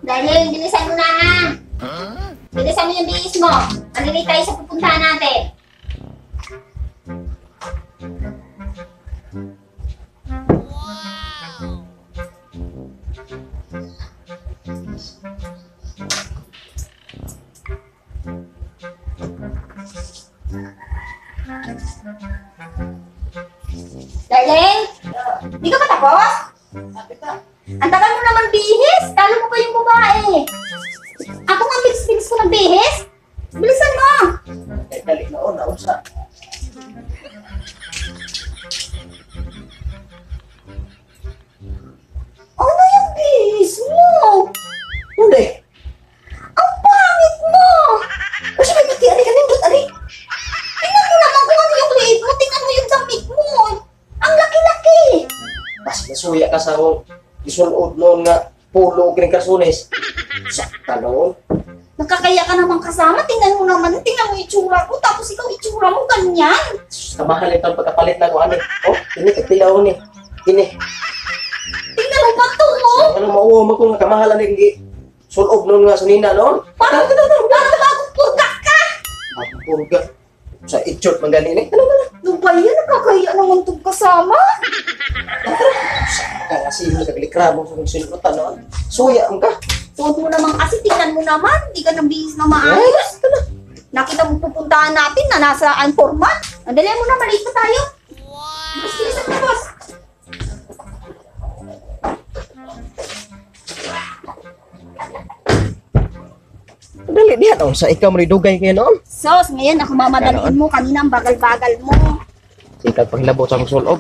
Darling, bilisan mo na ha. Bilisan mo yung bihis mo. Malilate tayo sa pupuntahan natin. Wow! Darling, di ka ba tapos? Ang tagal mo naman bihis. Talo mo pa yung babae. Ako nga bilis-bilis ko ng bihis. Bilisan mo. Dali na oh, nausa. Ano yung bihis mo? Hindi. Ang pangit mo. Kasi may pati ani kanindot ani. Tingnan mo naman kung ano yung liit mo. Tingnan mo yung damit mo. Ang laki-laki. Bas nasuya ka sa akong isulod noon nga pulo og kining karsunes. Sakta noon. Nakakaya ka naman kasama. Tingnan mo naman. Tingnan mo itsura ko. Tapos ikaw itsura mo ganyan. Sus, kamahal ito ang pagkapalit na ko ani. Oh, kini tagpila ni. Kini. Tingnan mo ba ito mo? Ano mauwa man ko nga kamahal ani gi sulob noon nga sunina noon. Parang bagong purga ka. Purga. Sa itchot man gani ni. Ano ba na? Ano ba yan? Nakakaya naman itong kasama. Sakta nga sino sa galikra mo sa sulod noon. Suya ang ka. Suot mo naman kasi, tingnan mo naman. Hindi ka nang bihis na maayos. Nakita mo pupuntahan natin na nasa Anforma. Ang dali mo na, maliit pa tayo. Wow! Mas bilis ang tapos. Dali diha noon sa ikaw mo ni dugay kayo noon. Sos, ngayon ako mamadaliin mo. Kanina ang bagal-bagal mo. Sikag paghilabot sa akong sulob.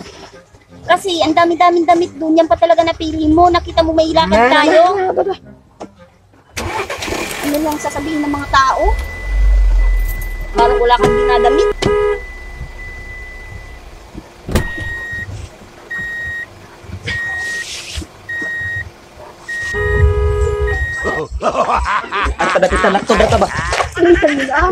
Kasi ang dami-daming damit doon. Yan pa talaga napili mo. Nakita mo may lakad tayo. Ano lang sasabihin ng mga tao? Parang wala kang dinadamit. Ang kadapitan lakto ba ba? Bilisan mo na.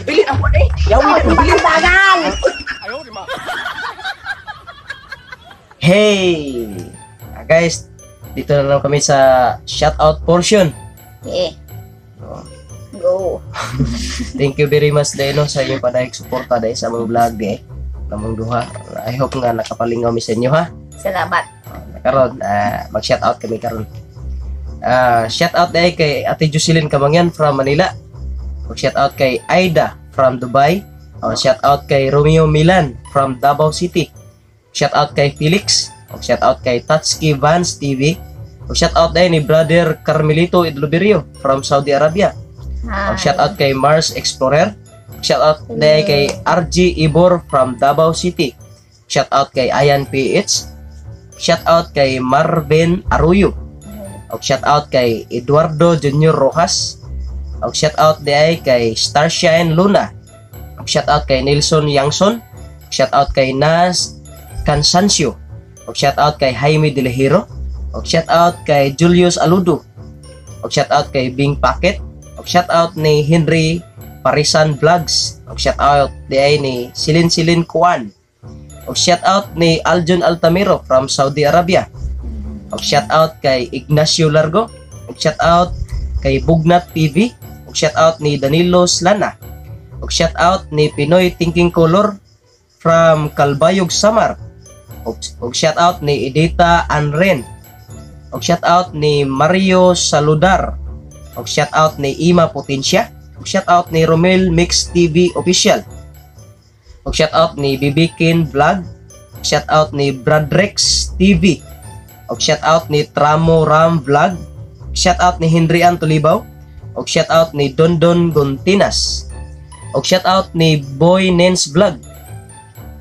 Bili ang eh. Yawi na bili. Bagal! Hey! Guys, dito na lang kami sa shout-out portion. Okay. Go. Thank you very much Deno sa inyong padayag suporta dahil sa among vlog eh. Namong duha. I hope nga nakapalingaw mi sa inyo ha. Salamat. Karon mag-shoutout kami karon. Shoutout dahil kay Ate Jocelyn Kamangyan from Manila. Mag-shoutout kay Aida from Dubai. Shoutout kay Romeo Milan from Davao City. Shoutout kay Felix. Shoutout kay Tatsuki Vance TV. Shoutout dahil ni Brother Carmelito Idloberio from Saudi Arabia. Hi. Shoutout kay Mars Explorer. Shoutout dahil kay RG Ibor from Davao City. Shoutout kay Ayan PH. Shoutout kay Marvin Arroyo. Shoutout kay Eduardo Junior Rojas. Shoutout dahil kay Starshine Luna. Shoutout kay Nelson Yangson. Shoutout kay Nas Cansancio. Shoutout kay Jaime De Lejero. Shoutout kay Julius Aludo. Shoutout kay Bing Packet. Shoutout ni Henry Parisan Vlogs. Shoutout di ni Silin Silin Kuan. Shoutout ni Aljon Altamiro from Saudi Arabia. Shoutout kay Ignacio Largo. Shoutout kay Bugnat TV. Shoutout ni Danilo Slana. Shoutout ni Pinoy Thinking Color from Calbayog, Samar. Shoutout ni Edita Anren. Shoutout ni Mario Saludar. Shoutout ni Ima Potencia. Shoutout ni Romel Mix TV Official. Shoutout ni Bibikin Vlog. Shoutout ni Bradrex TV. Shoutout ni Tramo Ram Vlog. Shoutout ni Henry Antulibaw. Shoutout ni Dondon Gontinas. Shoutout ni Boy Nens Vlog.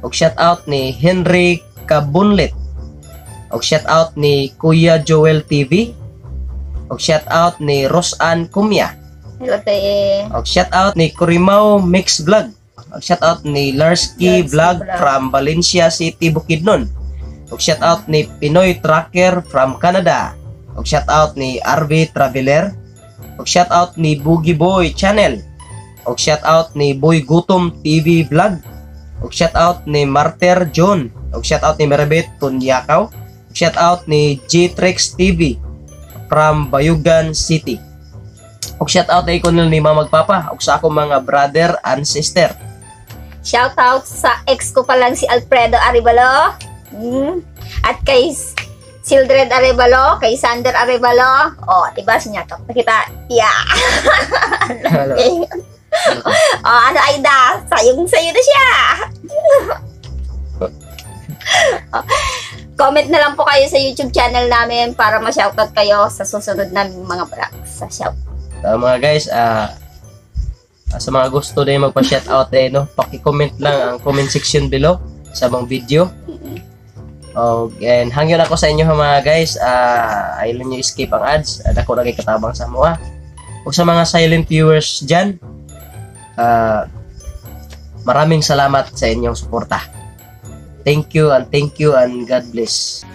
Shoutout ni Henry Kabunlit. Shoutout ni Kuya Joel TV. Shoutout ni Rosan Kumya. Hello, te. Shoutout ni Kurimao Mix Vlog. Shoutout ni Larski Vlog from Valencia City, Bukidnon. Shoutout ni Pinoy Tracker from Canada. Ug shout out ni RV Traveler. Ug shout out ni Boogie Boy Channel. Ug shout out ni Boy Gutom TV Vlog. Ug shout out ni Marter John. Ug shout out ni Maribet Tunyakaw. Ug shout out ni G-Trex TV from Bayugan City. Ug shout out na iko ni Mama ug Papa ug sa akong mga brother and sister. Shout out sa ex ko pa lang si Alfredo Arevalo. At kay Sildred Arevalo, kay Sander Arevalo. Oh, diba sinyakap na kita? Yeah. Oh, ano, Aida? Sayong sayo na siya. Oh, comment na lang po kayo sa YouTube channel namin para ma-shoutout kayo sa susunod naming mga vlogs. Sa shout. So, mga guys, sa mga gusto din magpa-shoutout eh, no, paki-comment lang ang comment section below sa mga video. Oh, and hangyon ako sa inyo ha, mga guys, ayaw nyo skip ang ads. Dako na kay katabang sa mga. Ug sa mga silent viewers dyan, maraming salamat sa inyong suporta. Thank you and thank you and God bless.